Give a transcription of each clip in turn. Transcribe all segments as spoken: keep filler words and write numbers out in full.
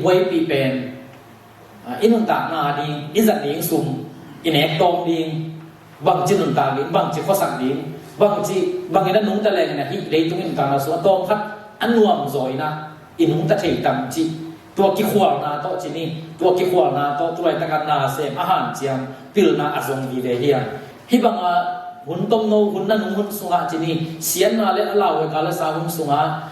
buaipih pen, ah, i nuntakna ding, i zat ding sum, i nek tawng ding, bangci nuntak ding, bangci khuasak ding, bangci, bangin a nungta leng in a hih leitung i nuntakna sung a tawm khat a nuam zaw in a i nungta thei tam cih, tua kikhualna tawh ci ni, tua kikhualna tawh tu laitaka na sem a hanciam pilna a zong vive hi a. Hih banga hun tomno, hun nanung hun sungah ci ni, siatna le a lauhuai ka le sa hun sungah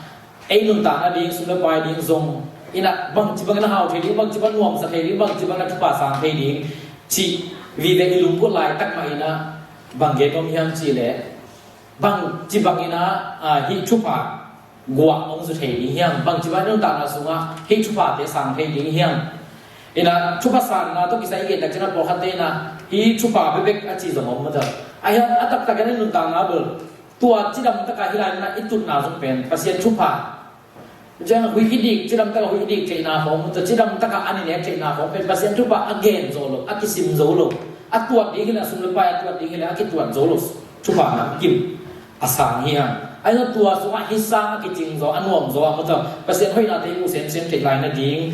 ei nuntakna ding, sum le pai ding zong in a bangci bangin a hau thei ding, bangci bang nuamsa thei ding, bangci bangin a thupha sang thei ding cih vive i lunggulh laitak mah in a bang gen om hiam cih leh, bangci bangin a, ah, hih thupha guah hong zu thei ding hiam, bangci bangin a nuntakna sungah hih thuphate sang thei ding hiam. In a thupha sanna tawh kisai i gen tak ciangin a pawlkhatte in a hih thupha bekbek a ci zong om mah ta. A hian a taktak in a nuntakna bel tua cidam taka hih lai-in a i tutna zong pen Pasian thupha. Ciang huih i dik, cidam taka huih i dik theihna khawng, tua cidam taka an i nek theihna khawng pen Pasian thupha a gen zo lo, a kisim zo lo, a tuat ding hi leh a sum le pai a tuat ding hi leh a kituat zo lo thupha namkim a sang hi hang. A hian tua sungah hih sang a kicing zaw, a nuam zaw a mah ta, Pasian hoihnate i mu semsem theih lai nading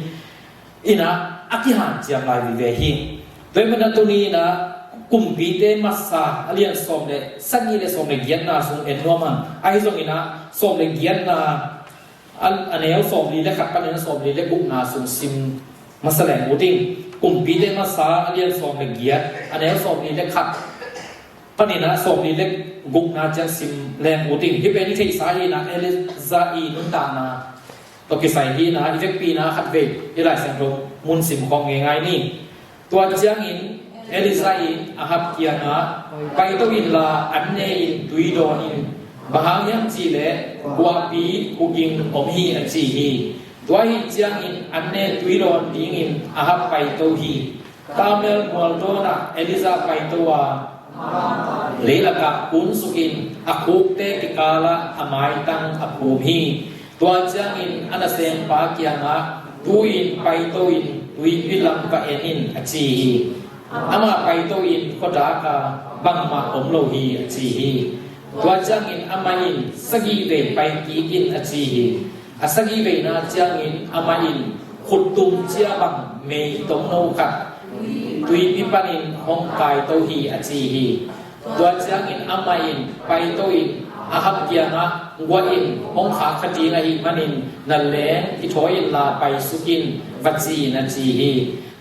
in a a kihanciam lai vive hi. Tua ahih manin a tuni in a Kumpite masa a lian sawm le sagih le sawm le giatna sung en nuam hang. Ahi zongin a sawm le giatna a, a neu sawmli le khat panin a sawmli le gukna sung sim masa leng uh ding. Kumpite masa a lian sawm le giat a neu sawmli le khat panin a sawmli le gukna ciang sim leng uh ding. Hih pen i theihsa hi in a Elijah i nuntakna tawh kisai hi in a i vekpi in a khatvei i Lai Siangtho mun sim khawm ngeingai ni. Tua ciangin Elijah in Ahab kiangah, "Paito inla an ne in tui dawn in, bang hang hiam cih leh guahpi huging om hi," a ci hi. Tua ahih ciangin an ne tui dawn dingin Ahab paito hi. Karmel mual dawnah Elijah paito a, leilakah kunsukin a khukte kikalah a maitang a phum hi. Tua ciangin a nasempa kiangah, "Tu-in paito in tuipi lam va en in," a ci hi. Amah paito in khuadak a, "Bangmah om lo hi," a ci hi. Tua ciangin amah in, "Sagih vei pai kik in," a ci hi. A sagih veina ciangin amah in khuttum cia bang mei tomno khat tuipi panin hong kaito hi, a ci hi. Tua ciangin amah in paito in Ahab kiangah, "Guah in hong khak kha ding ahih manin na leng kithawi inla paisuk in," va ci in, a ci hi.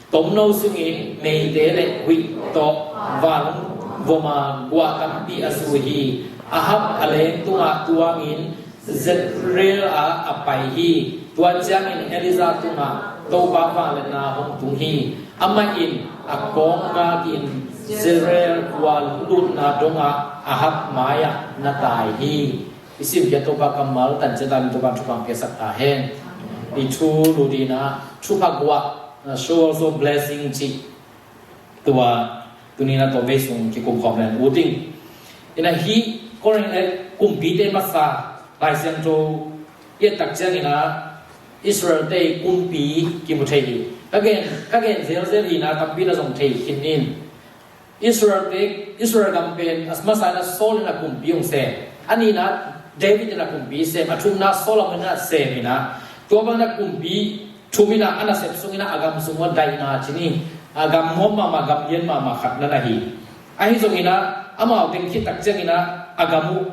Tomno sungin meite le huih tawh val hong vom a, guah tampi a zui hi. Ahab a leng tungah tuangin Jezreel ah a pai hi. Tua ciangin Elijah tungah Topa vangliatna hong tung hi. Amah in a kawng ngakin Jezreel khua lutna dongah Ahab mai-ah na tai hi. I simkhiat Topa kammal tan ciat a, Topa thupha piaksak ta hen. I thu lut in a thupha guah, uh, show also blessing cih tua tuni in a tua vei sung kikum khawm leng uh ding. In a hih Korin, eh, Kumpite masa Lai Siangtho i et tak ciangin a Israel-te kumpi kimu thei hi. Ka gen, ka gen zelzel hi in a tampi na zong thei khin in. Israel-te, Israel gam pen a masa in a Saul in a kumpi hong sem. A nihna David in a kumpi sem. A thumna Solomon in a sem in a. Tua bang in a kumpi thum in a, a nasep sung in a, a gam sung a daihna ci ni. A gam nuam mahmah, gam lian mahmah khat na na hi. Ahi zongin a, amau teng khit tak ciangin a, a gam uh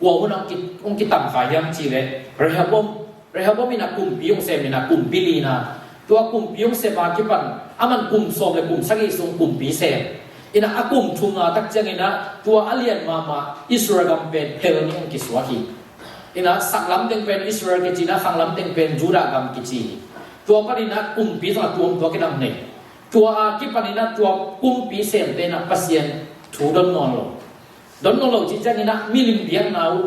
kua hun hong ki, hong kitam kha hiam cih leh Rehoboam, Rehoboam in a kumpi hong sem in a, kumpi lina. Tua kumpi hong sem a kipan aman kum sawm le kum sagih sung kumpi sem in a, a kum thumna tak ciangin a tua a lian mahmah Israel gam pen phel nih hong kisuak hi. In a saklam teng pen Israel kici in a, khanglam teng pen Judah gam kici hi. Tua panin a kumpi zong a tuamtuam kidam nei. Tua a kipan in a tua kumpi semte in a Pasian thu don nawn lo. Don nawn lo cih ciangin a milim biakna uh,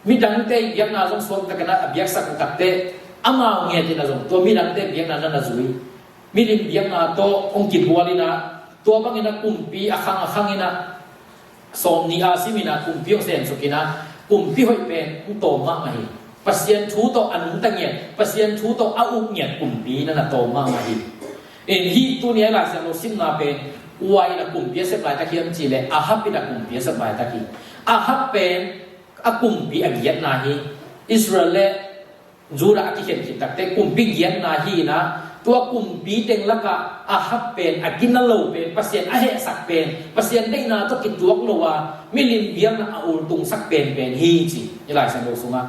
midangte biakna zong suaktakin a biaksak uh takteh, amau nget in a zong tua midangte biakna na na zui. Milim biakna tawh hong kibual in a, tua bangin a kumpi a khang a khang in a, sawm nih a sim in a kumpi hong sem suk in a, kumpi hoih pen hong tawm mahmah hi. Pasian thu tawh a nungta ngiat, Pasian thu tawh a uk ngiat kumpi na na tawm mahmah hi. In hih tuni a Lai Siangtho simna pen kua in a kumpi a sep laitak hiam cih leh Ahab in a kumpi a sep laitak hi. Ahab pen a kumpi a giatna hi. Israel le Judah a kikhen khit takteh kumpi giatna hi in a, Tua kumpi teng lakah Ahab pen a gina lo pen, Pasian a hehsak pen, Pasian deihna tawh kituak lo a milim biakna a ultungsak penpen hi ci i Lai Siangtho sungah.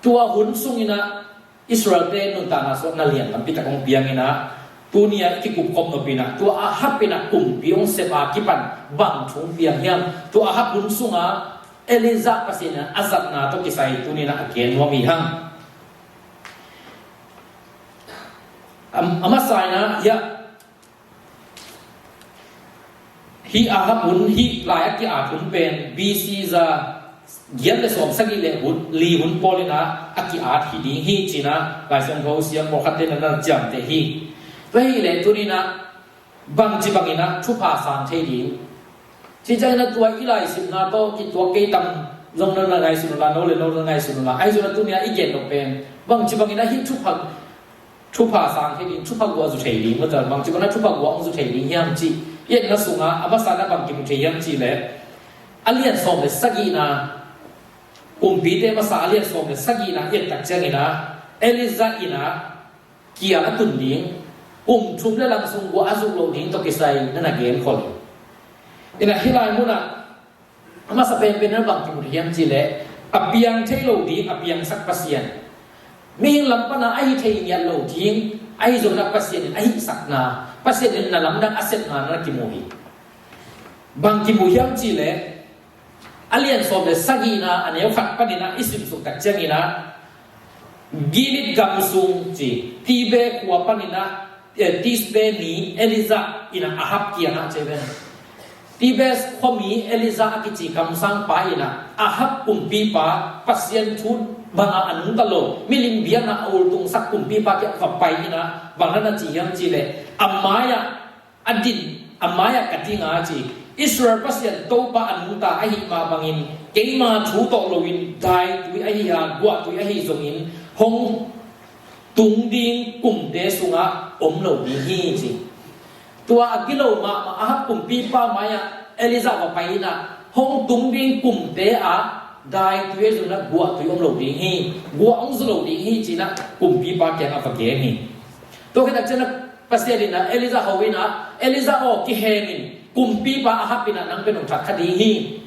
Tua hun sunginah Israel-te nuntakna sungah na lian lampi tak hong pianginah, tuni-ah i kikupkhop nopinah tua Ahab inah kumpi hong sep a kipan bang thu hong piang hiam? Tua Ahab hun sungah Elijah Pasian inah a zatna tawh kisai tuninah a gen nuam hi hang. A masa inah hiah, hih Ahab hun, hih lai a ki-at hun pen B C za giat le sawm sagih le hun, li hun pawl inah a ki-at hi ding hi cinah Lai Siangtho siam pawlkhatte na na ciamteh hi. Tua hileh tuninah bangci banginah thupha sang thei ding? Cih cianginah tua i laisimna tawh kituak kei tam zong no na ngaihsun uh la, no le no na ngaihsun uh la. Ahi zongin tuni-ah i gen nop pen bangci banginah hih thupha, thupha sang thei ding, thupha guah zu thei ding, bangci banginah thupha guah hong zu thei ding hiam cih i etna sungah a masa inah bang kimu thei hiam cihleh, a lian sawm le sagihna, kumpite masa a lian sawm le sagihna i et tak cianginah Elijah inah kial a tun ding, kum thum le lang sung guah a zuk loh ding tawh kisai na na genkhol hi. Inah hih lai munah a masa penpen na bang kimu thei hiam cihleh, a piang thei lo ding a piangsak Pasian, mihing lam pana a hi thei ngiat lo ding, ahi zongin Pasian in a hihsakna, Pasian in na lamdang a sepna na kimu hi. Bang kimu hiam cihleh, a lian sawm le sagihna a neu khat paninah i simsuk tak cianginah Gilead gam sung ci Tishbe khua paninah, eh, Tishbe mi Elijah inah Ahab kiangah ci ve. Tishbe khuami Elijah a kici kamsangpa inah Ahab kumpipa, Pasian thu bangah a nungta lo, milim biakna a ultungsak kumpipa kiang va pai inah bang na na ci hiam cihleh, a mai-ah a din, a mai-ah ka dinga ci, Israel Pasian Topa a nungta ahih mah bangin keima thu tawh loin daitui ahi a, guahtui ahi zongin hong tung ding kumte sungah om lo ding hi ci. Tua a gilo mahmah Ahab kumpipa mai-ah Elijah va pai inah hong tung ding kumte ah daitui ahi zongin guahtui om lo ding hi, guah hong zu lo ding hi cinah kumpipa kiangah va gen hi. Tua khit tak cianah Pasian inah Elijah ho inah, Elijah aw, kiheng in, kumpipa Ahab inah nang pen hong that kha ding hi.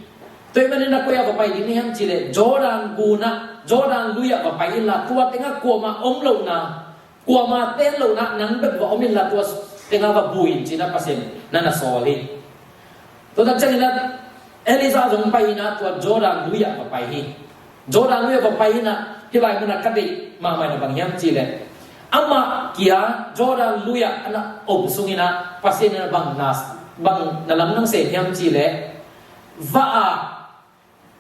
Tua ahih manin na koi-ah va pai ding na hiam cihleh, Jordan gunah, Jordan lui-ah va pai inla, tua tengah kuamah om lohna, kuamah ten lohna nang bek va om inla, tua tengah va bu in cinah Pasian na na sawl hi. Tua tak cianginah Elijah zong pai inah tua Jordan lui-ah va pai hi. Jordan lui-ah va pai inah hih lai munah ka deih mahmah inah bang hiam cihleh, amah kia Jordan lui-ah a na om sunginah Pasian inah bang na, bang na lamdang sem hiam cihleh, va-ak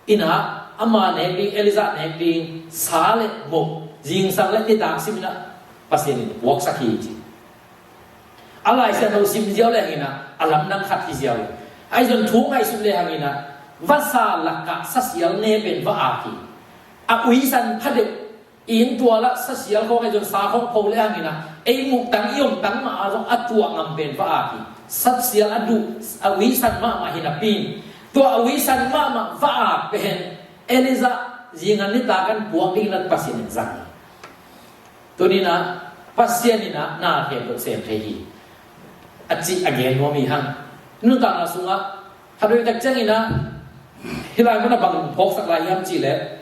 inah ama nek ding, Elijah nek ding sa le mok, zingsang le nitak siminah Pasian in puaksak hi ci. A Lai Siangtho sim ziau le hanginah a lamdang khat hi ziau hi. Ahi zongin thu ngaihsut le hanginah vasa lakah sasial ne pen va-ak hi. A uisan phadeuh, inn tualah sasial khawng ahi zongin sa khawng pho le hanginah ei muh tang, i om tang mah ah zong a tuah ngam pen va-ak hi. Sasial a duh, a uisan mahmah hi napi in, tua a uisan mahmah va-ak pen Elijah zinga nitak an puak dingin Pasian in zang hi. Tuninah Pasian inah na khempeuh sem thei hi, a cih a gen nuam hi hang. Nuntakna sungah khat vei tak cianginah hih lai munah bang phawksak lai hiam cihleh,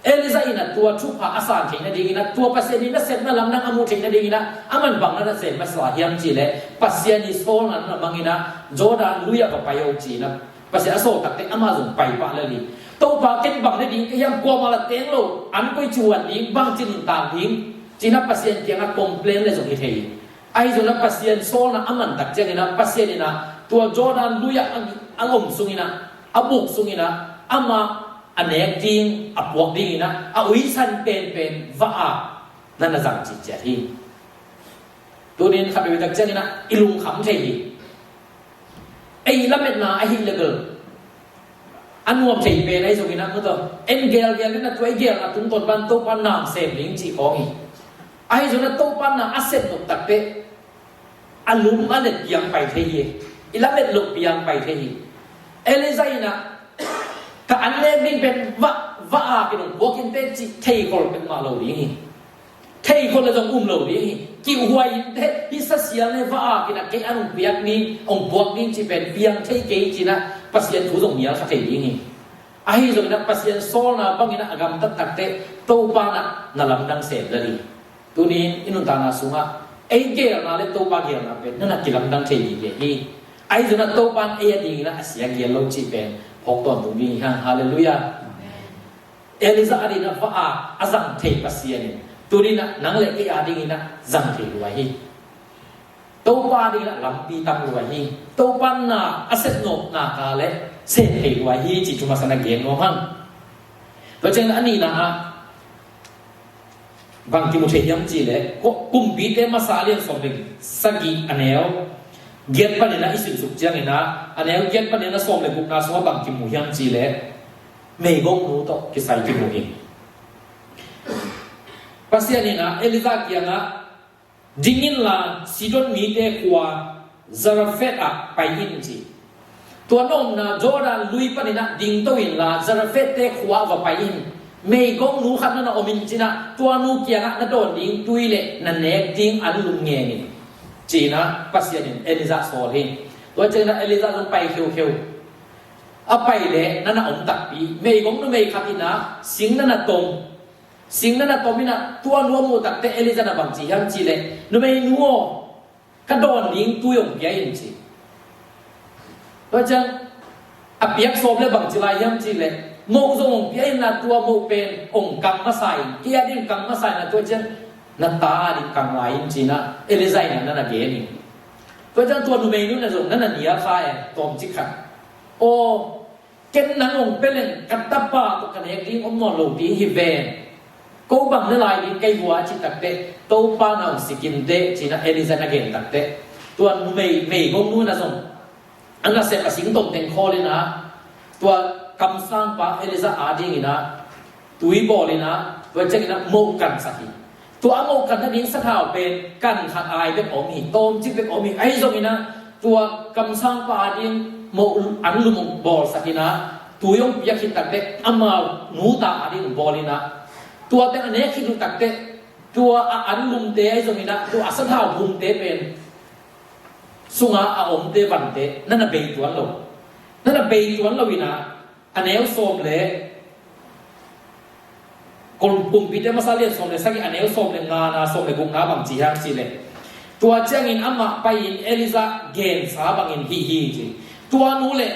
Elijah inah tua thupha a san theih nadinginah, tua Pasian in a sepna lamdang a muh theih nadinginah aman bang na na sem masa hiam cihleh, Pasian i sawlna na manginah Jordan lui-ah va pai o cinah Pasian a sawl takteh amah zong pai pah lel hi. Topa, ken bang na ding ka hiam, kuamah la teng lo, an koi ci huan ding, bangci nuntak ding cinah Pasian kiangah complain le zong hi thei hi. Ahi zongin Pasian sawlna a man tak cianginah Pasian inah tua Jordan lui-ah a, a om sunginah, a buk sunginah amah a nek ding, a puak dinginah a uisan penpen va-ak na na zang cihciat hi. Tunin khat vei tak cianginah i lungkham thei hi. Ei lametna ahih leh bel a nuam thei pen ahi zonginah, maw taw, en gelgel inah tua i gelna tungtawn pan Topa nam sem ding cih khawng hi. Ahi zonginah Topa na a sep nop takteh a lum a let piang pai thei hi. I lamet loh piang pai thei hi. Elijah inah ka an nek ding pen va, va-ak in hong puak in teh cih thei khol peuhmah lo ding hi. Thei khol le zong um lo ding hi. Kihhuai in teh, hih sasial ne va-ak in ah kei an hong piak ni, hong puak ding cih pen piang thei kei ci-in ah Pasian thu zong nial kha thei ding hi. Ahi zongin ah Pasian sawlna bangin ah a gamtat tak teh Topa in ah na lamdang sem lel hi. Tuni-in i nuntakna sungah ei geelna le Topa geelna pen na na kilamdang thei ding hi. Ahi zongin ah Topa in ei adingin ah a sia geel lo cih pen phawk tawntung ding hi hang. Halleluiah. Elijah adingin ah va-ak a zang thei Pasian in tuni-in ah nang le kei adingin ah zang thei lua hi. Topa adingin ah lampi tam lua hi. Topa in na a sep nop nak leh sem thei lua hi cih thu masa na gen nuam hang. Tua ciangin a nihna ah bang kimu thei hiam cih leh Ko-, Kumpite Masa a lian sawm le sagih a neu giat panin ah i simsuk ciangin ah a neu giat panin ah sawm le gukna sungah bang kimu hiam cih leh meigongnu tawh kisai kimu hi. Pasian in ah Elijah kiangah, "Ding inla Sidon mite khua Zarephath ah pai in," ci. Tua na omna Jordan lui panin ah dingto inla Zarephathte khua ah va pai in. Meigongnu khat na na om in ci-in ah tua nu kiangah na dawn ding tui le na nek ding anlum ngen in, ci-in ah Pasian in Elijah sawl hi. Tua ciangin ah Elijah zong pai kheukheu. A pai leh na na om takpi. Meigong numei khat in ah sing na na tom. Sing na na tom in ah tua nu a muh tak teh Elijah in ah bang ci hiam cih leh, "Numeinu aw, ka dawn ding tui hong pia in," ci. Tua ciang a piak sawm leh bang ci lai hiam cih leh, "Moh zong hong pia in la tua moh pen hong kang masa in, kei ading kang masa in la tua ciang na ta ading kang lai in," ci-in ah Elijah in ah na na gen hi. Tua ciang tua numeinu in ah zong na na nial kha e, tawmcik khat. "Aw, ken nang hong pia leng ka tapa tawh ka nek ding om nawn lo ding hi ven. Ko bang na lai ding kei vua," a cih tak teh, "Topa in ah hong sik in teh," ci-in ah Elijah na gen tak teh, tua numei, meigongnu in ah zong a nasep a sing tawnteng khawl in ah tua kamsangpa Elijah adingin ah tui bawl in ah tua ciangin ah moh kansak hi. Tua a moh kan nading sathau pen kan khat ai bek om hi, tawmcik bek om hi. Ahi zongin ah tua kamsangpa ading moh anlum hong bawlsak in ah tui hong piak khit tak teh amau nuta ading hong bawl in ah tua teng a nek khit uh tak teh tua a anlumte ahi zongin ah tua a sathau bumte pen sungah a omte vante na na bei tuan lo. Na na bei tuan lo in ah a neu sawm le Kum-, Kumpite Masa lian sawm le sagih a neu sawm le ngana, sawm le gukna bang ci hiam cih leh, tua ciangin amah pai-in Elijah gensa bangin hih hi ci. Tua nu le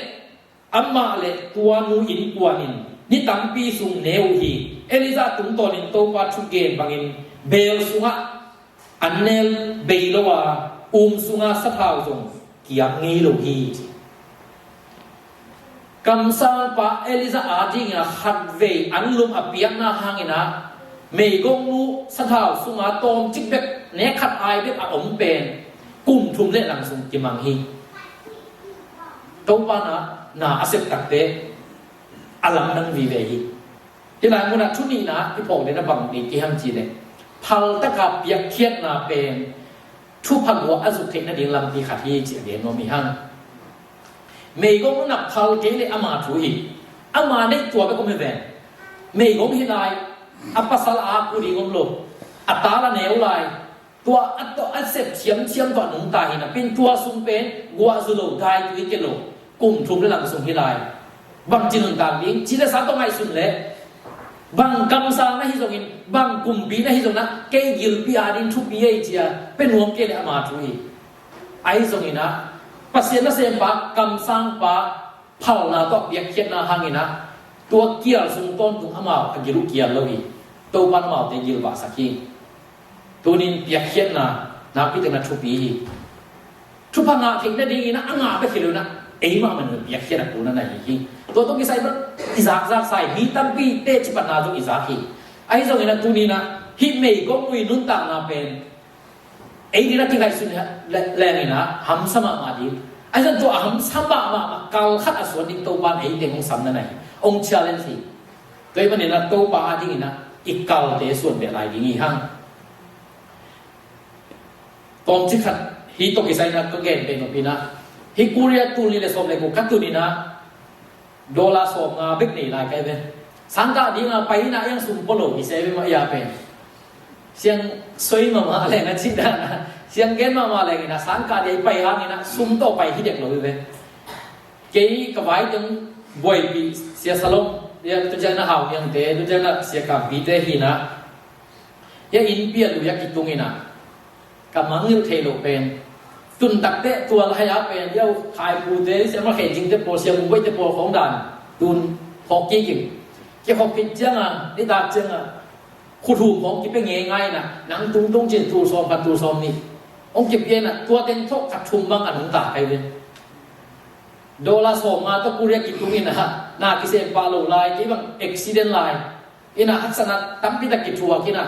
amah le tua nu innkuan in ni tampi sung ne uh hi. Elijah tungtawnin Topa thugen bangin beel sungah an nel bei lo a, um sunga sathau zong kiam ngei lo hi, ci. Kamsangpa Elijah adingin a khatvei anlum a piakna hangin ah meigongnu sathau sunga tawmcik bek, nek khat ai bek a om pen kum thum le lang sung kimang hi. Topa in ah na a sep takte a lamdang vive hi. Hih lai munah thu nihna i phawk lehna bang nei kei hiam cih leh, phaltaka piakkhiatna pen thupha guah a zuk theih nading lampi khat hi cih a gen nuam hi hang. Meigong nunah phal kei leh ama thu hi. Ama neih tua bek om hi ven. Meigong hi lai, a pasal a ak ding om lo, a ta la neu lai. Tua a, tua a sep thiamthiam tua nungta hi napi-in tua sung pen guah zu lo, dai tui kei lo, kum thum le lang sung hi lai. Bangci nuntak ding, ci le sa tawh ngaihsun leh, bang kamsang na hi zongin, bang kumpi na hi zongin ah, kei gilpi ading thupi ei ci-a pia nuam kei leh ama thu hi. Ahi zongin ah, Pasian nasempa, kamsangpa, phalna tawh piakkhiatna hangin ah, tua kial sung tawntung amau a gil uh kial lo hi. Topa'n amaute gilvahsak hi. Tunin piakkhiatna nakpi takin a thupi hi. Thupha ngah theih nadingin ah a ngah bek hi lo-in ah, eimah manin piakkhiat a kul na hi hi. Tua tawh kisai bek i zakzak sa hi. Mi tampi teci panna zong i zak hi. Ahi zongin ah tunin ah hih meigong nu i nuntakna pen ei ding a kingaihsun le, lengin ah hamsa mahmah ding. Ahi zongin tua a hamsa mahmah, kal khat a suan ding Topa'n ei teng hong sam na hi. Hong challenge hi. Tua ahih manin ah Topa adingin ah i kalte suan beh lai ding hi hang. Tawmcik khat hih tawh kisai-in ah ka gen pen nopin ah, hih Korea tul nih le sawm le guk ka tun in ah, dollar sawmnga bek nei lai ka hi ve. Sangkah ding a pai in ah, ei ang sum pua lo hi se ve mah ei a pen. Siang soi mahmah leng a cih dan a, siang gen mahmah leng in a, sangkah dei pai hang in a, sum tawh pai hi dek lo hi ve. Kei ka vai teng buaipih Sia Salom, ya, tu ciang na Hau Niangte, tu ciang na Sia Kampite hi in a, ya, innpi a lui a kitung in a, ka mangngilh theih loh pen, tun takte tua lai a pen, ya, Khai Pute, Sia Ma Khen Cingte pawl, Sia Mung Boite pawl khawng dan tun phawk kik in. Kikhop khit ciang a, nitak ciang a, khuthum khawng kipia ngeingai in a, nang tung tung cin tul sawm khat tul sawm nih hong kipia in a, tua teng tawh khat thum bang a nungta kei ve. Dollar sawmnga tawh Korea kitung in a, na kisem pah lo lai, kei bang accident lai in a, haksatna tampi tak kithuak in a,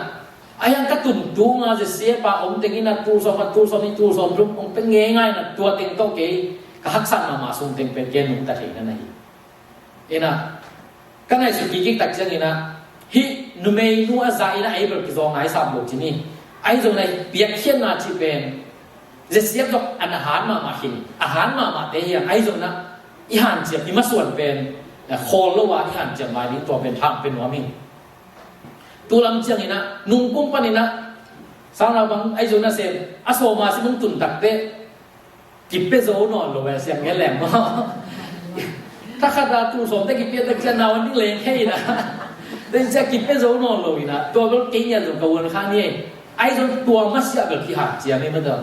a hiang ka tun tung a, ZCF pa om teng in a, tul sawm khat tul sawm nih tul sawm thum hong pia ngeingai in a, tua teng tawh kei ka haksat mahmah sung teng pen kei nungta theihna na hi. In a, ka ngaihsut kikik tak ciang in a, hih numeinu a zah in a ei bel kizawng nai sam lo ci ni. Ahi zong in a, piakkhiatna cih pen ZCF zong a na han mahmah khin, a han mahmahte hi hang, ahi zong in a, i hanciam, i masuan pen, eh, khawl lo a i hanciam lai ding tua pen thang pen nuam hi. Tu lam ciang in a, nungkum pan in a, sang lau bang, ahi zong in a sem, a sawm a si nung tun takte, kipia zo nawn lo, eh, siang ngen leng maw. Thakhat a tul sawmte kipia tak ciang nau an ding leng kei in a. Teng ciang kipia zo nawn lo in a. Tua bel kei ngian zong ka uan kha ni. Ahi zong tua masiah bel kihanciam hi mah ta.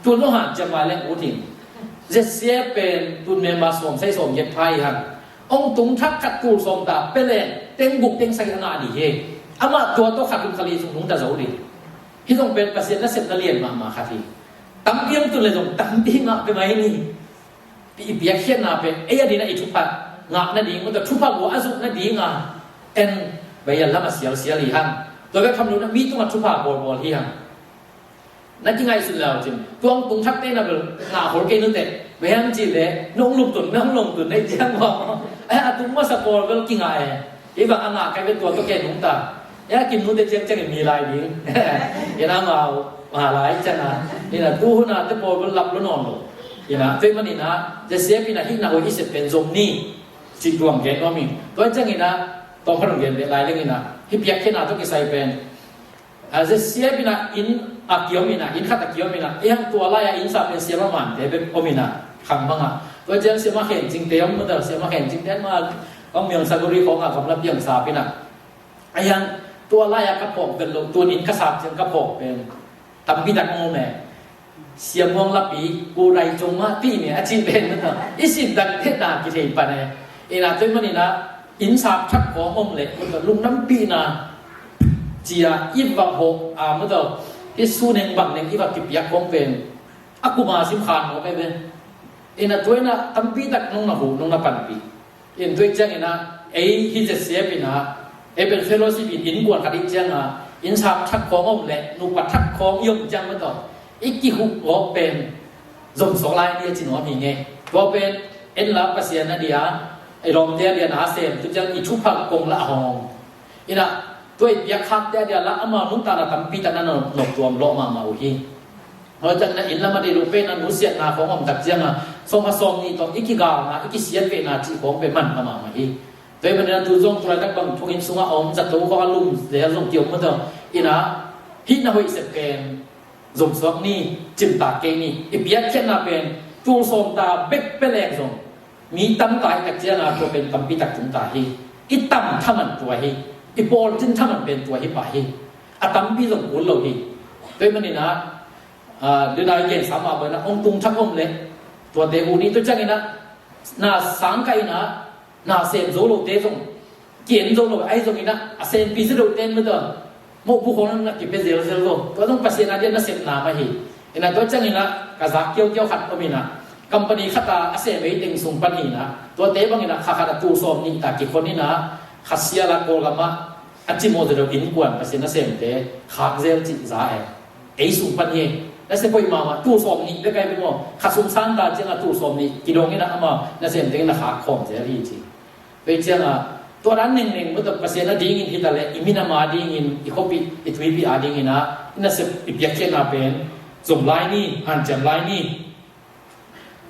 Tua zong hanciam lai leng ut in. ZCF pen tun member sawm sei sawm giat pha hi hang. Hong tung thak khat tul sawm ta pia leng teng guk teng sagih a ngah ding hi. Amah tua tawh khat tul khat li sung nungta zo ding. Hih zong pen Pasian nasepna lian mahmah khat hi. Tampi hong tun leh zong tampi ngah pia mai ni. I piakkhiatna pen ei a ding a i thupha ngah nading, mawtaw thupha gua a zuk nading a en bai a lam a sialsial hi hang. Tua bek tham lo in a mi tungah thupha bawlbawl hi hang. Na kingaihsun le uh cin, tua hong tung thakte na bel ngah khol kei nuteh. Bang hiam cih leh nong lungtun, nong lungtun na hi ciang maw. A tung masa pawl bel kingah e. Hih bang a ngah kai ve tua tawh kei nungta. Ya, kim nute ciangciang in mi lai ding. In a mau, ma lai ciang a. In a tu hun a te pawl bel lap lo nawn lo. In a tua ahih manin a, ZCF in a hih na hoih i sep pen zom ni. Cih tuam gen nuam ing. Tua ciang in a, tawm khat hong gen beh lai leng in a, hih piakkhiatna tawh kisai pen, a, ZCF in a inn a kiom in a, inn khat a kiom in a, ei hang tua lai a inn sa pen Sia Ma Mante bek om in a, khang bang a. Tua ciang Sia Ma Khen Cingte om mawtaw, Sia Ma Khen Cingte ma, Kong Miang Saguri khawng a gamla piang sap in a. Ei hang tua lai a ka phawk vet loh, tun inn ka sap ciang ka phawk pen tampi tak om e. Sia Muang Lapi, Pu Dai Cung mah pi ne, a cih pen mawtaw. I sin tak hetna kithei pan e. In a tua ahih manin a, inn sap thak khawng om leh, mawtaw, lungnampihna ci a, i va hawh a, mawtaw, i su neng bang neng i va kipiak khawng pen a kum a sim khan mawk e ve. In a tua in a tampi tak nong na huh, nong na panpih. In tua ciang in a, ei hih ZCF in a, ei pen fellowship in innkuan khat i hih ciang a, inn sap thak khawng om leh, nupa thak khawng i om ciang mawtaw, i kihuh gawp pen zom suak lai ni a ci nuam hi ing e. Tua pen en la Pasian a dia, ei lawmte a dia na sem, tu ciang i thupha kong la hong. In a, tua i piak khakte a dia la, amau nuntakna tampi tak na nop, nop tuam lawh mahmah uh hi. Tua ciang in a inn lam a deih loh pen a nusiatna khawng om tak ciang a, sawm a sawm nih tawh i kigalna, i kisiat vehna cih khawng pen man mahmah hi. Tua ahih manin a tu zong tu laitak bang thong inn sungah a om zato khawng a lum zel zong kiom mawtaw. In a, hih na hoih sep pen zom suak ni, cimtak kei ni. I piakkhiatna pen tul sawm ta bek pia leng zong mi tam ta i tak ciang a, tua pen tampi tak tung ta hi. I tam thaman tua hi. I pawlcin thaman pen tua hi pah hi. A tampi zong kul lo hi. Tua ahih manin a, a, duna i gen sa mah bang in a, hong tung thak om leh, tuate uh ni, tua ciang in a, na sangkah in a, na sem zo lote zong, ki-en zo lo, ahi zongin a, a sempi zi lote in mawtaw, mawhpu khawng na kipia zelzel lo. Tua zong Pasian a dia nasepna mah hi. In a tua ciangin a, ka zak kiaukiau khat om in a, company khat a, a sem ei teng sung pan hi in a, tuate bangin a, kha khat a tul sawm nih ta kikhon in a, kha sial a Kawlgam a, a cimawh zaw lo innkuan Pasian nasemte khak zel cih za e. Ei sung pan hi. Nasep hoih mahmah, tul sawm nih bek ai bek maw. Kha sum sang ta ciang a tul sawm nih kidong in a, amau nasemte in a khak khawm zel hi ci. Tua ciangin, tua dan nengneng mawtaw Pasian a dingin hi ta leh, i minam a dingin, i khuapih, i tuipih a dingin a, i nasep, i piakkhiatna pen zom lai ni, hanciam lai ni.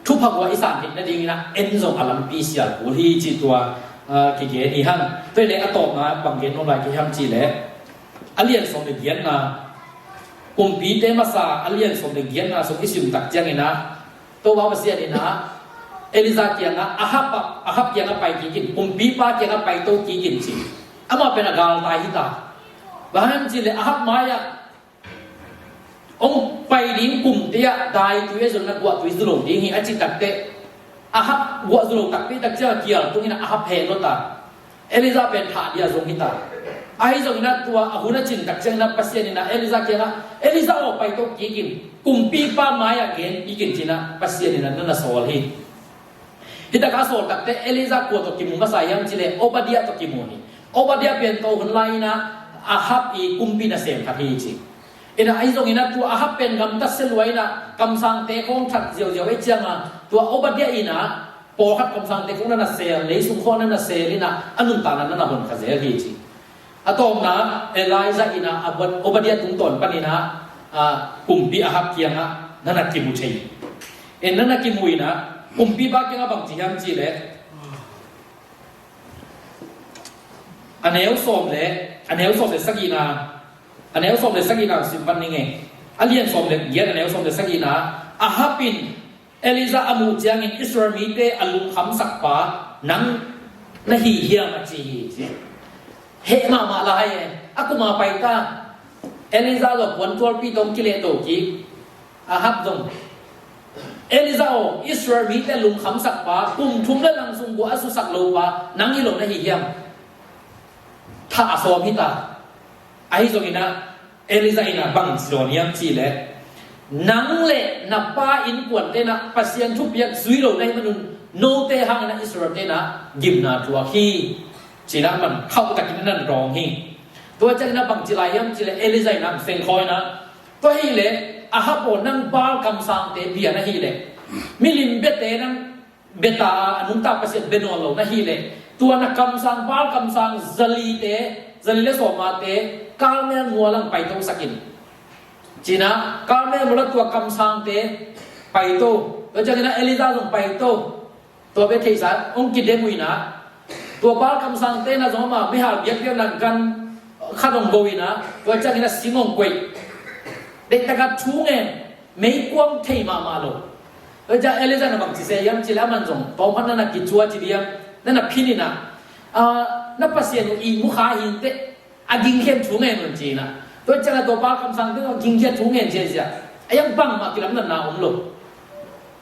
Thupha gua i san theih nadingin a, en zong a lampi sial kul hi cih tua, a, kigen hi hang. Tua hi leh a tawpna bang gen nuam lai ka hiam cih leh, a lian sawm le giatna, Kumpite masa a lian sawm le giatna sung i sim tak ciangin ah, Topa Pasian in ah Elijah kiangah, Ahab, Ahab kiangah pai kik in, kumpipa kiangah pai to kik in ci. Amah pen a galtai hi ta. Bang hang hiam cih leh Ahab mai-ah hong pai ding kumte ah daitui a zong na guahtui zu lo ding hi a cih takteh, Ahab guah zu lo takpi tak ciang a kial tung in ah Ahab heh lo ta. Elijah pen thah dia zong hi ta. Ahi zongin ah tua a hun a cin tak ciangin ah Pasian in ah Elijah kiangah, Elijah aw, pai to kik in, kumpipa mai-ah gen kik in ci-in ah Pasian in ah na na sawl hi. Hi takah a sawl takteh Elijah kua tawh kimu masa hiam cih leh Obadiah tawh kimu hi. Obadiah pen tua hun lai-in ah Ahab i kumpi nasem khat hi ci. In ah ahi zongin ah tua Ahab pen gamtat sia lua in ah kamsangte khawng that ziauziau ahih ciangin ah tua Obadiah in ah pawlkhat kamsangte khawng na na sel, lei sung khawng na na sel in ah a nuntakna na na hon kha zel hi ci. A tawpna Elijah in ah Obadiah tungtawn panin ah kumpi Ahab kiangah na na kimu thei. In na na kimu in ah kumpipa kiangah bang ci hiam cih leh a neu sawm le, a neu sawm le sagihna, a neu sawm le sagihna sim pan ning e. A lian sawm le giat, a neu sawm le sagihna, Ahab in Elijah a muh ciangin Israel mite a lungkhamsakpa nang na hi hiam a ci hi ci. Heh mahmah lai e. A kum a pai ta. Elijah zong puan tualpi tawh kilehto kik. Ahab zong, Elijah aw, Israel mite lungkhamsakpa, kum thum le lang sung guah a susak lopa nang hi lo na hi hiam? Thah a sawm hi ta. Ahi zongin ah Elijah in ah bang ci dawn hiam cih leh, nang le na pa innkuante in ah Pasian thupiak zui lo na hih manun note hangin ah Israel-te in ah gimna thuak hi. Ci-in ah man khauh takin a na dawng hi. Tua ciangin ah bang ci lai hiam cih leh Elijah in ah sengkhawi in ah, tua hi leh Ahab aw, nang Baal kamsangte bia na hi leh, milim biate nang bia ta a, a nungta Pasian bia nawn lo na hi leh, tua na kamsang Baal kamsang zalite, zali le sawmate Karmel mual ah pai to sak in. Ci-in ah Karmel mual ah tua kamsangte pai to. Tua ciangin ah Elijah zong pai to. Tua bek theihsa hong kidem uh in ah, tua Baal kamsangte in ah zong amah meihal biakpiakna gan khat hong go in ah, tua ciangin ah sing hong koih. Deihtak a thu ngen, meikuang thei mahmah lo. Tua ciang Elijah in ah bang ci se hiam cih leh, aman zong tawmkhat na na kicua ci diam, na na phin in ah, ah, na Pasian uh ihmu kha hi inteh, a gingkhiat thu ngen un ci-in ah. Tua ciangin ah tua Baal kamsangte in ah gingkhiat thu ngen ziahziah. A hiang bangmah kilamdanna om lo.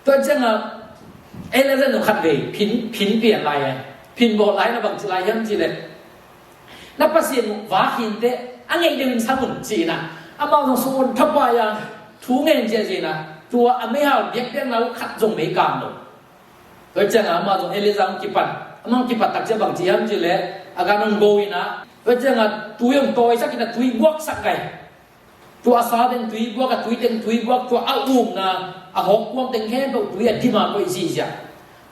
Tua ciangin ah Elijah in ah khatvei phin, phin pian lai e. Phin bawl lai in ah bang ci lai hiam cih leh, na Pasian uh vak hi inteh, a ngeih deuh in sam un ci-in ah, amau zong sung un thapai a thu ngen ziahziah in ah, tua a meihal biakpiakna uh khat zong mei kang lo. Tua ciangin amah zong Elijah hong kipan. Amah hong kipat tak ciang bang ci hiam cih leh, a gan hong go in ah, tua ciangin tui hong tawisak in ah tui buaksak gai. Tua a sa teng tui buak, a tui teng tui buak, tua a umna, a hawkkuang teng khempeuh tui a dim a koih ziahziah.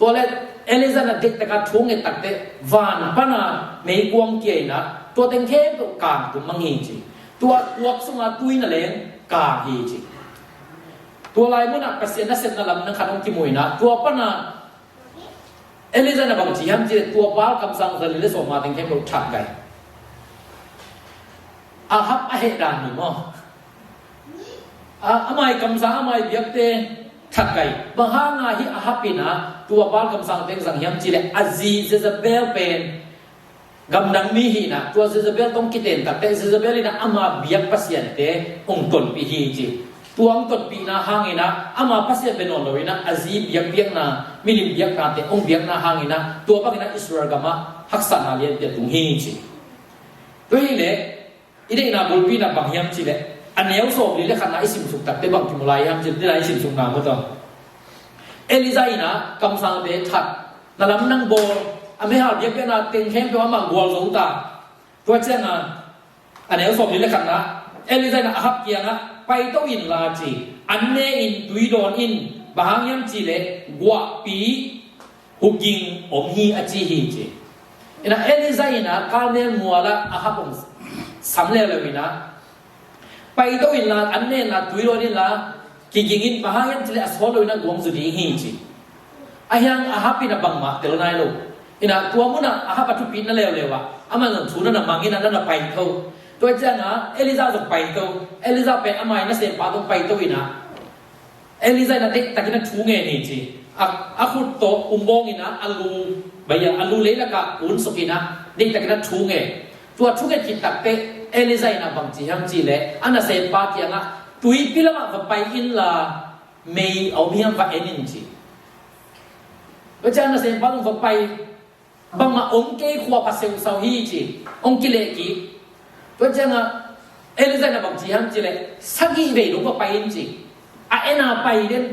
Tua leh Elijah in ah deihtak a thu nget takteh van pan a meikuang kia in ah, tua teng khempeuh kang tum mang hi ci. Tua tuak sung a tui na leng kang hi ci. Tua lai mun ah Pasian nasepna lam nang khat hong kimu in ah, tua pan a Elijah in ah bang ci hiam cih leh, tua Baal kamsang zali le sawma teng khempeuh that gai. Ahab a heh dan hi maw. A, amah i kamsang, amah i biakte that gai. Bang hang a hih Ahab in ah tua Baal kamsang teng zang hiam cih leh, a zi Jezebel pen gamdang mi hi in ah, tua Jezebel tawh hong kiten takteh Jezebel in ah ama biak pasiante hong tonpih hi ci. Tua hong tonpihna hangin ah ama pasian bia nawn lo in ah, a zi biakpiakna, milim biaknate hong biakna hangin ah, tua bangin ah Israel gamah haksatna lianpi a tung hi ci. Tua hi leh i deihna bulpi in ah bang hiam cih leh, a neu sawmli le khatna i simsuk takteh bang kimu lai hiam cih leh, i simsukna mu tawh, Elijah in ah kamsangte that, na lam nang bawl, a meihal biakpiakna teng khempeuh amah gualzo ta. Tua ciangin a neu sawmli le khatna, Elijah in ah Ahab kiangah, pai to inla ci, an ne in, tui dawn in, bang hang hiam cih leh guahpi huging om hi a ci hi ci. In ah Elijah in ah Karmel mual ah Ahab hong sam leuleu in ah, pai to inla, an ne inla, tui dawn inla, kiging in, bang hang hiam cih leh a sawt lo in ah guang zu ding hi ci. A hiang Ahab in ah bangmah tel nai lo. In ah tua mun ah Ahab a thupitna leuleu ah, amah zong thu na na mang in ah na na pai tho. Tua ciangah Elijah zong paito. Elijah pen ama ii nasempa zong paito inah, Elijah inah deihtakin a thu ngen hi ci. A, a khut tawh umbawng inah a lu, bai a lu leilakah kunsuk inah deihtakin a thu ngen. Tua thu ngen khit takteh Elijah inah bang ci hiam cihleh a nasempa kiangah, tuipi lamah va pai inla, mei a om hiam va en in ci. Tua ciang a nasempa zong va pai. Bangmah om kei, khua pha seusau hi ci. Hong kilehkik. Tua ciangah Elijah inah bang ci hiam cihleh, sagih vei dong va pai in ci. A en a pai den.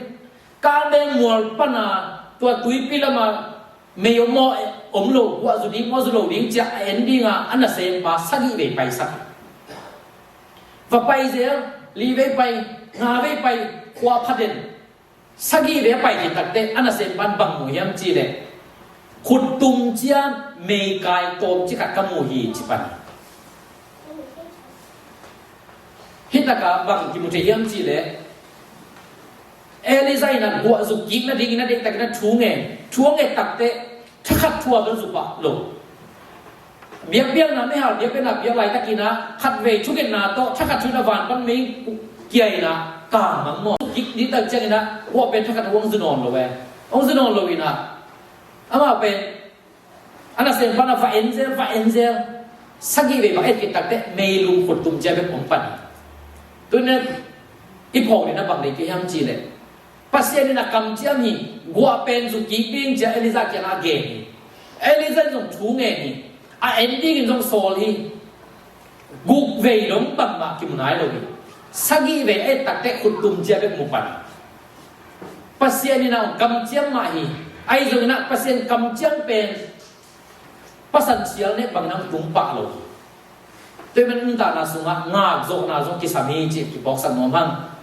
Karmel mual pana tua tuipi lamah mei om maw, om lo, guah zu ding maw, zu lo ding ci-a a en dinga a nasempa sagih vei paisak. Va pai zel, li vei pai, nga vei pai, khua pha den. Sagih vei a pai khit takteh a nasempa in bang mu hiam cihleh, khuttum cia meikai tawmcik khat ka mu hi ci pan. Hih takah bang kimu thei hiam cihleh, Elijah inah guah zuk kik nadingin a deihtakin a thu ngen. Thu a nget takteh thakhat thu a bel zu pah lo. Biakpiakna, meihal biakpiakna piak laitakinah khatvei thungetna tawh thakhat thu inah van pan mei kia inah kang mang maw. Kik ding tak cianginah guah pen thakhat thu hong zu nawn lo e. Hong zu nawn lo inah amah pen a nasempa inah va en zel, va en zel. Sagih vei va en khit takteh meilum khuttum cia bek om pan hi. Tuinah i phawk ding a bang deih kei hiam cihleh, Pasian in a kamciam hi. Guah pen zu kik ding ci-a Elijah kiangah a gen hi. Elijah in zong thu ngen hi. A en dingin zong sawl hi. Guk vei dong bangmah kimu nai lo hi. Sagih vei a et takteh khuttum cia bek mu pan hi. Pasian in a kamciam mah hi. Ahi zonginah Pasian kamciam pen pasan sial nek bangin a tung pah lo hi. Tua ahih manin nuntakna sungah ngakzawhna zong kisam hi cih kiphawksak nuam hang.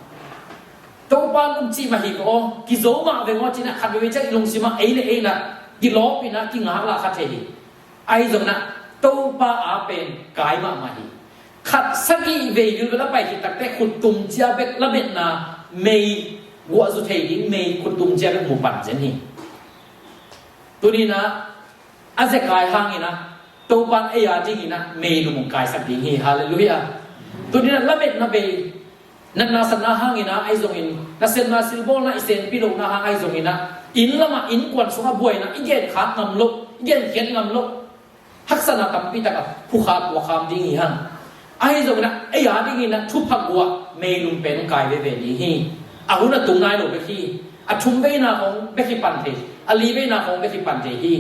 Topa nung cih mah hi ko aw, kizo mah veng aw cinah khat veve ciang i lungsimah ei le ei inah kilawp inah kingaklah kha thei hi. Ahi zonginah Topa a pen kai mahmah hi. Khat sagih vei vilvel a pai khit takteh khuttum cia bek lametna mei guah zu thei ding mei khuttum cia bek mu pan zen hi. Tuninah a zekai hanginah Topa in ei a dinginah meilum hong kaisak ding hi. Halleluiah. Tuninah lametna bei natna satna hanginah ahi zongin, nasepna silbawlna i senpi lohna hang ahi zonginah inn lamah innkuan sungah buaina i genkhak ngam loh, i genkhiat ngam loh haksatna tampi takah phukha tuakham ding hi hang. Ahi zonginah ei a dinginah thupha guah meilum pen hong kai veve ding hi. A hun a tung nai lo bek hi. A thum veina hong bek hi pan thei, a li veina hong bek hi pan thei hi.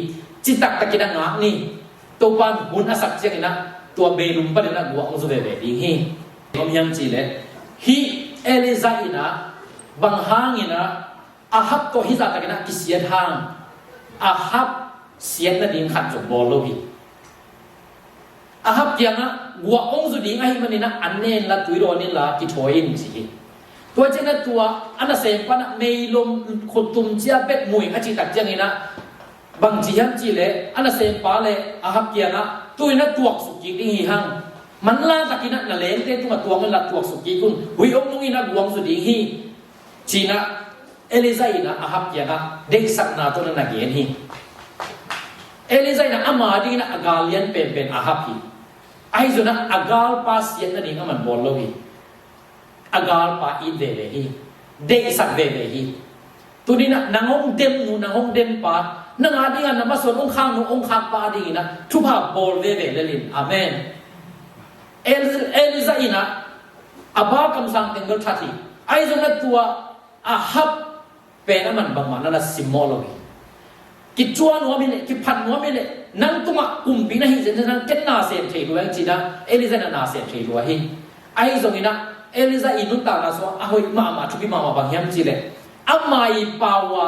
Citak takin a ngak ni. Topa in hun a sak cianginah tua meilum paninah guah hong zu veve ding hi. Om hiam cihleh, hih Elijah inah bang hanginah Ahab tawh hih zahtakinah kisiat hang, Ahab siat nading khat zong bawl lo hi. Ahab kiangah guah hong zu ding ahih maninah an ne inla tui dawn inla kithawi in ci hi. Tua cianginah tua a nasempa inah meilum khuttum cia bek mu ing a cih tak cianginah bang ci hiam cihleh a nasempa le Ahab kiangah tuinah tuaksuk kik ding hi hang. Manlang takinah na lengte tungah tuang inla tuaksuk kik un. Huih om nunginah guah hong zu ding hi. Cinah Elijah inah Ahab kiangah deihsakna tawh na na gen hi. Elijah inah ama dinginah a gal lian penpen Ahab hi. Ahi zonginah a galpa siat nading aman bawl lo hi. A galpa it veve hi. Deihsak veve hi. Tuninah nang hong dem nu, nang hong dem pa, nang a dingah na masuan hong khak nu hong khak pa a dinginah thupha bawl veve lelin. Amen. El- Elijah inah a ba kamsang teng bel that hi. Ahi zonginah tua Ahab pen aman bangmah na na simmawh lo hi. Kicuah nuam hileh, kiphat nuam hileh, nang tungah kumpi na hih zenzen hang ken na sem thei lua ing cinah Elijah na na sem thei lua hi. Ahi zonginah Elijah i nuntakna sungah a hoih mahmah, thupi mahmah bang hiam cihleh, ama i pau a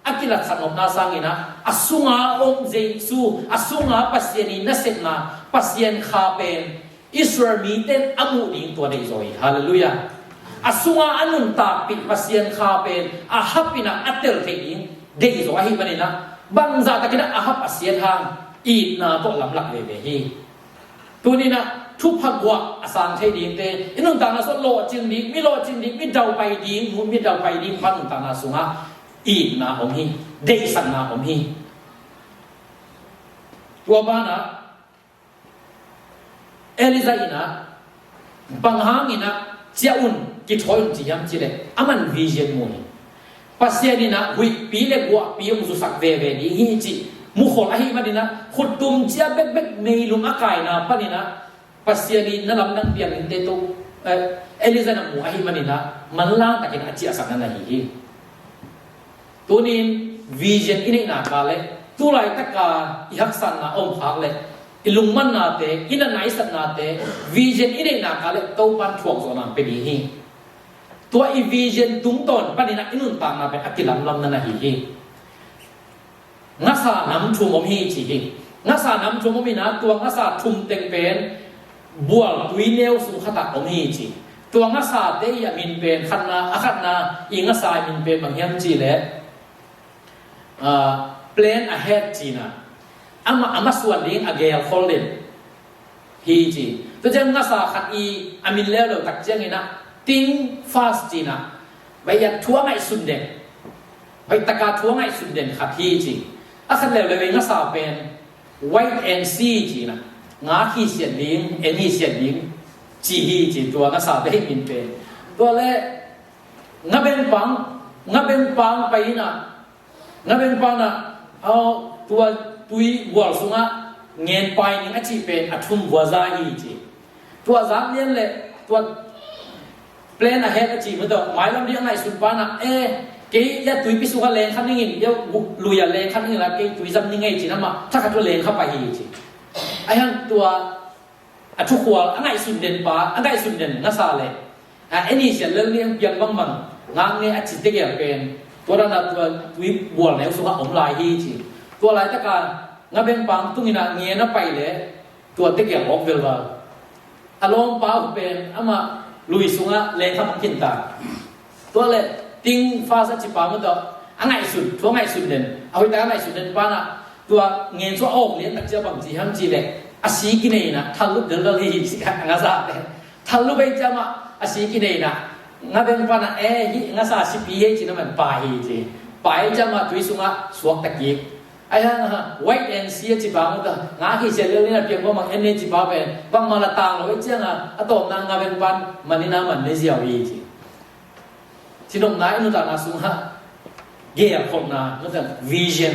a kilatsak nopna sanginah a sunga om Jesu, a sunga Pasian i nasepna, Pasian Kha pen Israel mite in a muh ding tua deihzaw hi. Halleluiah. A sunga a nuntakpih Pasian Kha pen Ahab inah a tel theih ding deihzaw ahih maninah bangzah takinah Ahab a siat hang itna tawh lamlak veve hi. Tuninah thupha guah a sang thei dingte i nuntakna sungah lawhcing ding, mi lawhcing ding, mi daupai ding, mi daupai ding pa nuntakna sungah itna om hi. Deihsakna om hi. Tua banah Elijah inah Bang hangin ah ciah un, kithawi un ci hiam cih leh, aman vision mu hi. Pasian in ah huihpi le guahpi hong zusak veve ding hi cih mukhol ahih manin ah, khuttum ciah bekbek meilum a kaina panin ah Pasian in na lamdang piang inteh tawh, eh, Elijah na mu ahih manin ah manlang takin a ciahsakna na hi hi. Tunin vision i neih nak leh, tu laitaka i haksatna a om khak leh, i lungmannate, i natna i satnate, vision i neih nak leh Topan thuak zawhna pia ding hi. Tua i vision tungtawn panin ah i nuntakna pen a kilamlamna na hi hi. Ngasa nam thum om hi ci hi. Ngasa nam thum om in ah, tua ngasa thum teng pen bual tui neu sung khatah om hi ci. Tua ngasate i a min pen khatna, a khatna i ngasa i min pen bang hiam cih leh, ah, plan ahead cihna. Ama, ama suan ding a gelkhol den hi ci. Tua ciang ngasa khat i a min leuleu tak ciangin ah, think fast cihna. Bai a thu a ngaihsun den, bai taka thu a ngaihsun den khat hi ci. A khat leuleu i ngasa pen wait and see cihna. Ngak hi siat ding, en hi siat ding ci hi ci, tua ngasate i min pen. Tua leh ngabengpang, ngabengpang pai in ah, ngabengpang in ah, au, tua tui bual sungah ngen pai ning a cih pen a thum vua za hi ci. Tua zak lian leh, tua plan ahead a cih mah tawh, mailam ding a ngaihsun pa in ah, eh, kei a tuipi sungah leng kha ning in, a lui ah leng kha ning in la, kei tui zam ning ei ci in amah thakhat tua leng kha pai hi ci. Ahi hang tua a thukhual a ngaihsun den pa, a ngaihsun den ngasa leh, a, en hi siat lel ning, piang bangbang ngak ning a ci tegel pen, tua dan a tua tui bual neu sungah om lai hi ci. Tua laitaka ngabengpang tung in ah ngen a pai leh, tua tegel awk velval. A lawmpa uh pen amah lui sungah leng kha mang khin ta. Tua leh think fast a ci pa mah tawh, a ngaihsun, thu a ngaihsun den, a hoihtak a ngaihsun den pa in ah, tua ngen sung a awk lian tak ciang bang ci hiam cih leh, a si kinei in ah thallup deldal hi hi ci, a ngasate. Thallup ei ciang mah a si kinei in ah, ngabeng pa in ah, eh, hih ngasa sipi hi ci in amah in pai hi ci. Pai ei ciang mah tui sungah suak ta kik. Ahi hang ah, wait and see a ci pa mah tawh, ngak hi siat lel ning a, piang bangbang en ning ci pa pen, bangmah la tang lo ei ciang ah, a tawpna ngabeng pa in man in ah man ne ziau hi ci. Cinopna i nuntakna sungah gelkholhna, nuntak vision.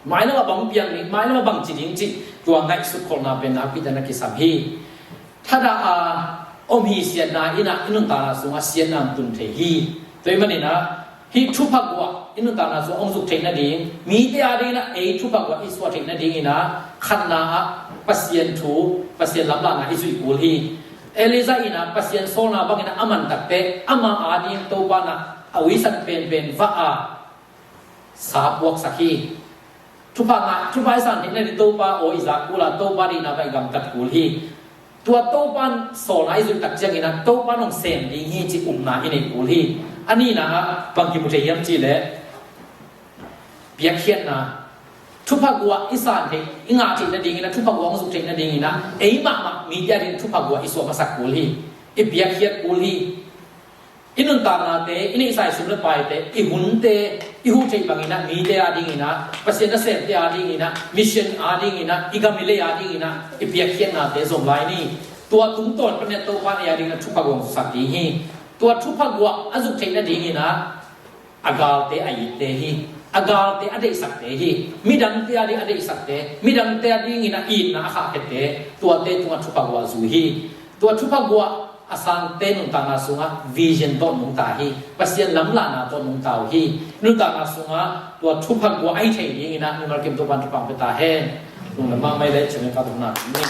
Mailam ah bang piang ding, mailam ah bang ci ding cih, tua ngaihsut kholhna pen nakpi takin a kisam hi. Thadah a om hi siatna in ah i nuntakna sungah siatna tun thei hi. Tua ahih manin ah, hih thupha guah i nuntakna sungah hong zuk theih nading, mite adingin ah ei thupha guah i suah theih nadingin ah, khatna ah Pasian thu, Pasian lamlahna i zuih kul hi. Elijah in ah Pasian sawlna bangin ah a man takteh, ama ading Topa in ah a uisan penpen vah a, sa puaksak hi. Thupha ngah, thupha i san theih nading Topa aw i zak kul a, Topa deihna bang i gamtat kul hi. Tua Topa in sawlna i zuih tak ciangin ah Topa in hong sem ding hi cih upna i neih kul hi. A nihna ah bang kimu thei hiam cih leh, piakkhiatna, thupha guah i san theih, i ngah theih nadingin ah, thupha guah hong zuk theih nadingin ah, ei mahmah mite ading thupha guah i suah masak kul hi. I piakkhiat kul hi. I nuntaknate, i neihsa i sum le paite, i hunte, i huh theih bangin ah, mite adingin ah, Pasian nasemte adingin ah, mission adingin ah, i gam i lei adingin ah, i piakkhiatnate zom lai ni. Tua tungtawn panin ah Topa in ei adingin ah thupha guah hong zuksak ding hi. Tua thupha guah a zuk theih nadingin ah, a galte a itte hi. A galte a deihsakte hi. Midangte ading a deihsakte, midangte adingin a itna a khahkhiate, tuate tungah thupha guah zu hi. Tua thupha guah a sangte nuntakna sungah vision tawh nungta hi. Pasian lamlahna tawh nungta uh hi. Nuntakna sungah tua thupha guah a hi thei dingin ah mimal kim Topa in thupha hong pia ta hen. Lungdam mahmah leh, cimeng ka tung na ni.